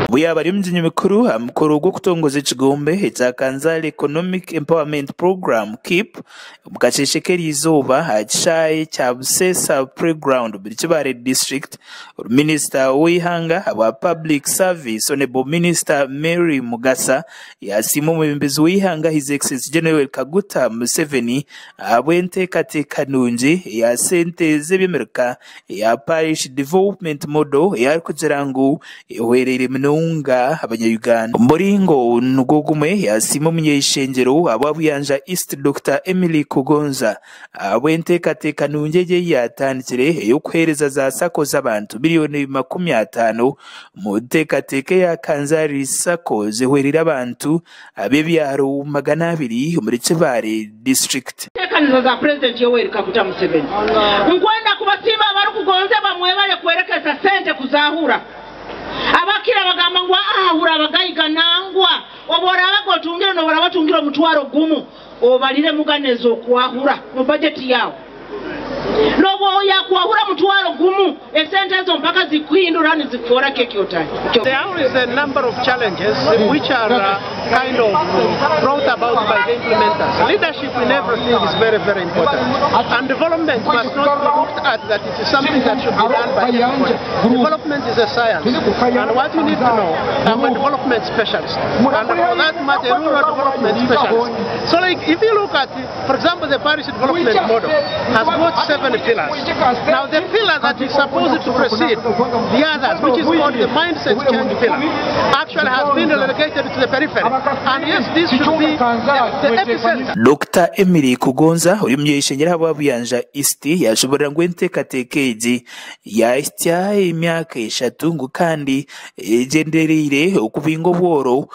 Obu yaaba ari omugyenyi mukuru aha mukoro gw'okutongoza ekigombe ekya Kanzari Economic Empowerment Programme, KEEP, omu kasheeshe k'eriizooba aha kishaayi kya Buseesa Playground omuri Kibaale District, Minisita w'eihanga ahabwa Public Service, Hon. Minisita Mary Mugasa yasiima omwebembezi w'eihanga His Excellency Gen. Yoweri Kaguta Museveni ahabw'enteekateeka nungi eya sente z'eby'emirika eya Parish Development Model ei arikugira ngu ehwereire munonga abanya-Uganda. Omu muringo nigwo gumwe yasiima omuny'eishengyero ahabwa Buyanja East Dokita Emily Kugonza ahabw'enteekateeka nungi egi ei yaatandikire ey'okuheereza za sacco z'abantu miriyoni 50 omu nteekateeka eya Kanzari Sacco zihwereire abantu ab'ebyaro 200 omuri Kibaale District. Enteekaniza za Purezidenti Yoweri Kaguta Museveni. Nkwenda kubasiima abarikugonzebwa mwebare kwerekesa sente kuzahura. Abakira bagamba ngu ahahura abagaiga nangwa obu oraabaga otungire n'obu oraaba otungire omutwaro gumu obarire mugana ez'okwahura mu bajeti yaawe. N'obu yakwahura omutwaro gumu esente ezo mpaka zikuhindura nizikufoora ki eki otari. There is a number of challenges which are kind of brought about by the implementers. Leadership in everything is very, very important. And development must not be looked at that it is something that should be done by everybody. Development is a science. And what you need to know, I'm a development specialist. And for that matter, a rural development specialist. So like, if you look at, for example, the parish development model has got 7 pillars. Now the pillar that is supposed to precede the others, which is called the mindset change pillar, actually has been relegated to the periphery. And yes, this should be the epicenter. Dokita Emily Kugonza ori omuny'eishengyero ahabwa Buyanja East yashoborora ngu enteekateeka egi yahitsya emyaka eshatu ngu kandi egyendereire okubinga obworo omu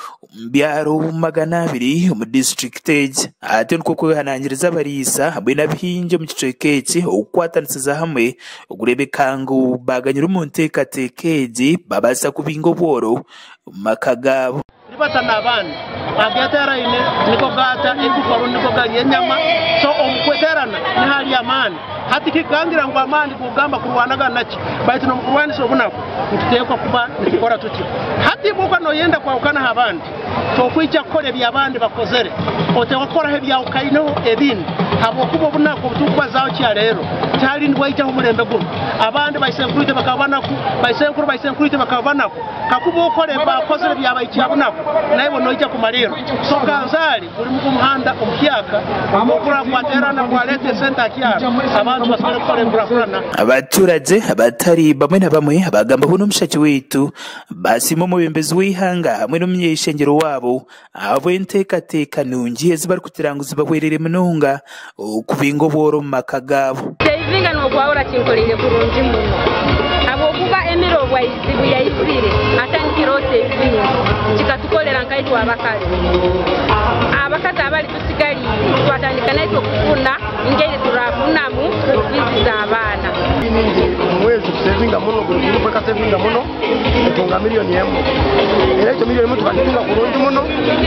byaro 200 omu disiturikiti egi. Atyo nikwo kwehanangiriza abariisa hamwe n'abahingi omu kicweka eki okukwatanisiza hamwe okureebeka ngu baaganyirwa omu nteekateeka egi babaasa kubinga obworo omu maka gaabo. Nibata n'abandi ageeteraine nigo gaata eigufa rundi nigo garya enyama so omu kweterana nihari amaani. Hati kikugangira ngu amaani kugamba kurwanagana naki baitu n'omu kurwanisa obunaku nituteekwa kuba nitukora tutyo. Hati iwe oba noyenda kwahukana aha bandi tokwija kukora ebi abandi bakozere oteekwa kukoraho ebyahukaineho ebindi habwokuba obunaku obu turikubazaaho kyaleero tihari nibwaijaho omulembe gunu. Abandi baisenkuruitwe bakaba banaku, baisenkuru baisenkuruitwe bakaba banaku. Kakuba okora ebi baakozire byabaikya bunaku, naiwe noija kumariirwa. So Kanzari guri omuhanda omuhyaka ogw'okurora gwateerana gwaleeta esente aha kyaro, abantu basobole kukora enkurakurana. Abaturagye abatari bamwe na bamwe abagambaho n'omushaki waitu basiima omwebembezi w'eihanga hamwe n'omuny'eishengyero waabo ahabw'enteekateeka nungi ezi barikugira ngu zibahwereire munonga okubinga obworo omu maka gaabo. Sevinga n'okwahura kinkoreire kurungi muno habwokuba emere obu yaizire atandikireho sevinga kikatukorera nkaitwe abakazi. Abakazi abali tusigaliire twatandika naitwe kufuna engeri turafunamu fiizi z'abaana. Omu mwezi tusevinga muno, buri gurupu ekasevinga muno etunga miriyoni emwe. Era ekyo miriyoni emwe tukagitunga kurungi muno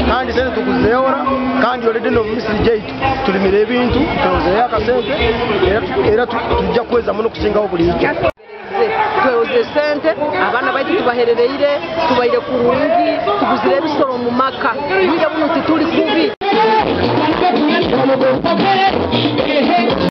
kandi sente tukuzeehora kandi already n'omu misiri gyaitu turimire ebintu twehozireyo akasente era tujja kweza muno kusingaho buriijo. Twehoze sente abaana baitu tubaherereire tubaire kurungi tuguzire ebisoro omu maka bwire bunu tituri kubi.